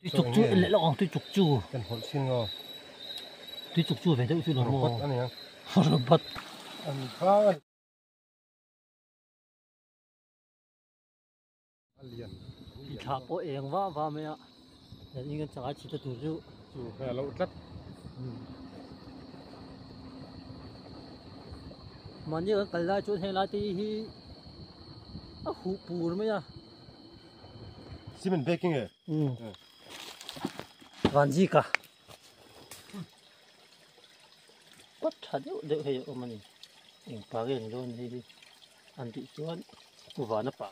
Tui chuk chu en leh lawk ang tui chuk chu. Kan hawlh chin ngaw. Tui chuk chu ve deuh chu lo maw. Robot a nia. Robot. An kha a ni. A lian. I thla pawh eng va va mai a. Zan in kan changai chhita tur chu. Chu hei a lo tlat. Mahni kan kal lai chuan heng lai te hi a huh pur mai a. Cement baking e. Vanzika. Pat tha deuh deuh hei a awm a ni. Eng pa nge ni dawn hei hi an tih chuan vana pa.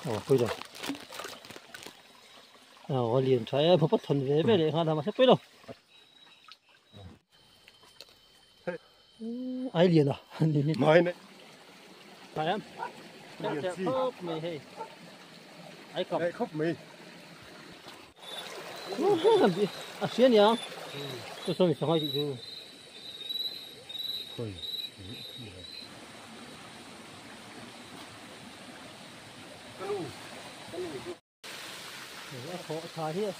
Aw pui lo. Aw a lian tha e pawh thawn ve ve leh nghal a mahse pui lo. Ai lian a Mai nei. Ai am. Lian chi. Khawp mai hei. Ai kam. Nei khawp mai. A hria niang. Chu saw mi sangai tih chu. Khoi. Kanu. Kanu. A thaw tha hi a.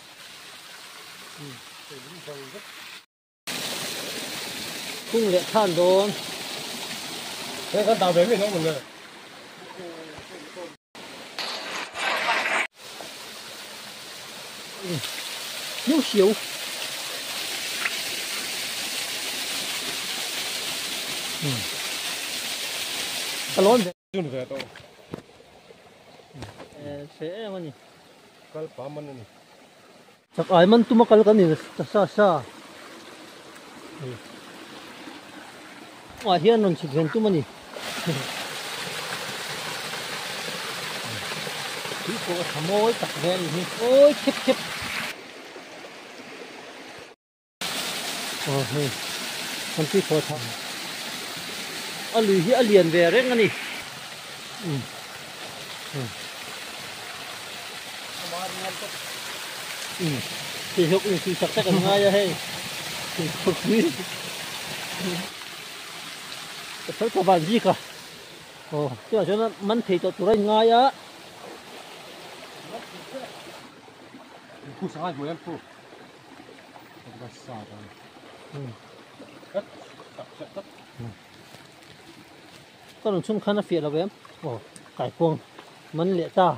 Kung leh than dawn. Hei kan dah ve mai dawn le. Hiu hiu. Ka lawn ve. Chun ve tawh. Hre em a ni. Kal pa man a ni. Chak ai man tuma kal kan ni ta sa sa. Ah hian rawn chhit ven tum a ni. Tui pawh a tha mawi tak ve a ni hi. Awi khep khep. Aw hei kan tui pawh a tha. A lui hi a lian ve reng a ni. Um. Um. Um. Thei hlawk in tui tak tak an ngai a hei. Thei hlawk tui. Ka sal tha van zik a. Aw tunah chuan man thei tawh tur a in ngai a. Khu sangai hmuh em khu. Ka rawn chhung khan a fiah lo em? Aw, kaikuang man leh ta.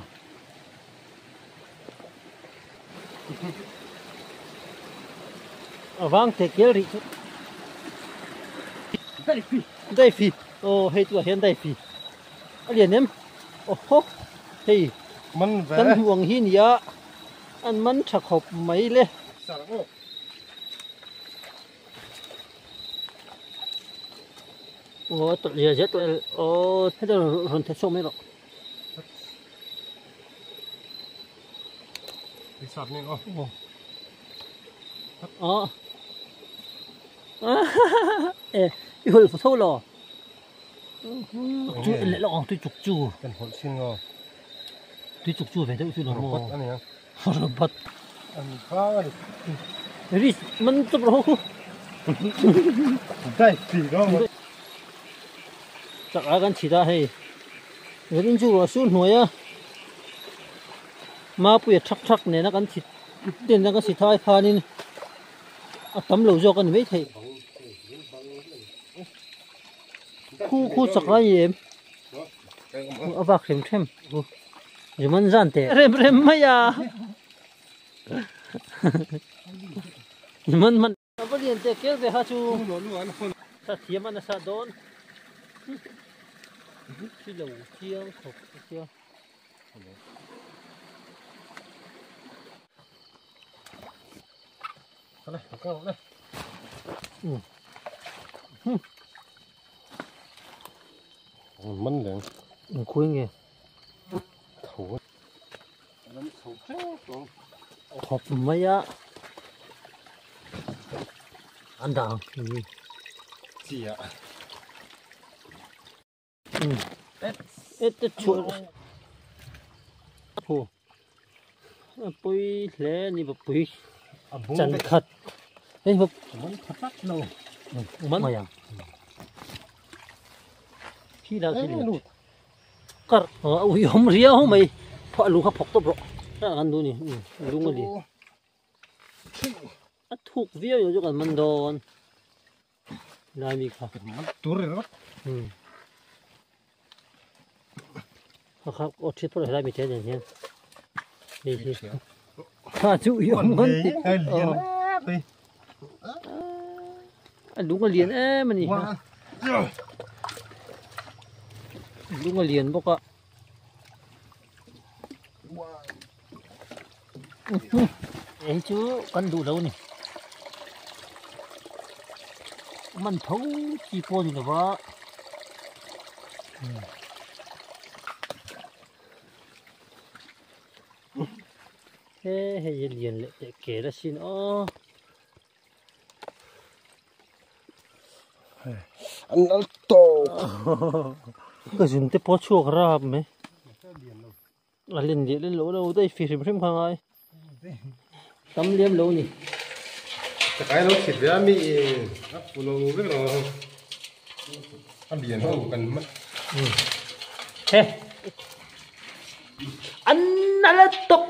A vang teh kel rih chu. Daifi, daifi. Aw, hei chu ah hian daifi. A lian em? Aw ho, hei. Man ve. Kan hmuh ang hi nia. An man tha khawp mai le. Aw a tawlh zia zia tawh e aw heta rawn the chhuak mai rawh. Aw e i hawlh tho lo. Chu en leh lawk ang tui chuk chu. Kan hawlh chin ngaw. Tui chuk chu ve deuh chu lo maw. Robot a nia. Robot. An kha a ni. Ris man chawp rawh khu. Dai ti do mo. Chak a kan chhit a hei. Zanin chu ruah sur hnuai a. Mapuia thak thak nena kan chhit nena kan chhit thai khanin a tam lo zawk a ni maithei. Khu khu chak lai em a vak hrem hrem Juman zan te rem rem mai a Juman man a va lian te kel ve ha chu sa thiam a nasa dawn thi lo chiang khawp a sia. Man leng. Ang khui nge. Tho. Lam tho teuh tawh. Thawp mai a. An dang. Chia. Et chhuah phu a pui hle a ni pui chan khat hei bawk man tha tak lo man mai ang khi la khi lut kar a ui awm riau mai. A lung kha phawk tawp rawh. Kan duh ni. Lung a li. A thuk viau chu kan man dawn. Lai mi kha. Tur ringawt. Kha kha aw thit pawh helai mi te nen hian. Hei hi. Kha chu i awm kan ti. A lung a lian em a ni. Lung a lian bawk a. Hei chu kan duh lo a ni. Man tho chi pawh a ni lova. He hei hi lian leh teh kel asin aw. An lal tawp. Ka zun te pawh a chhuak rap mai. A len leh len loh lo daih fi hrim hrim kha ngai. Tam liam lo ni. Ka kai lo thit ve a mi a pu lo vek lo. A lian ho kan mat. He. An nal tawp.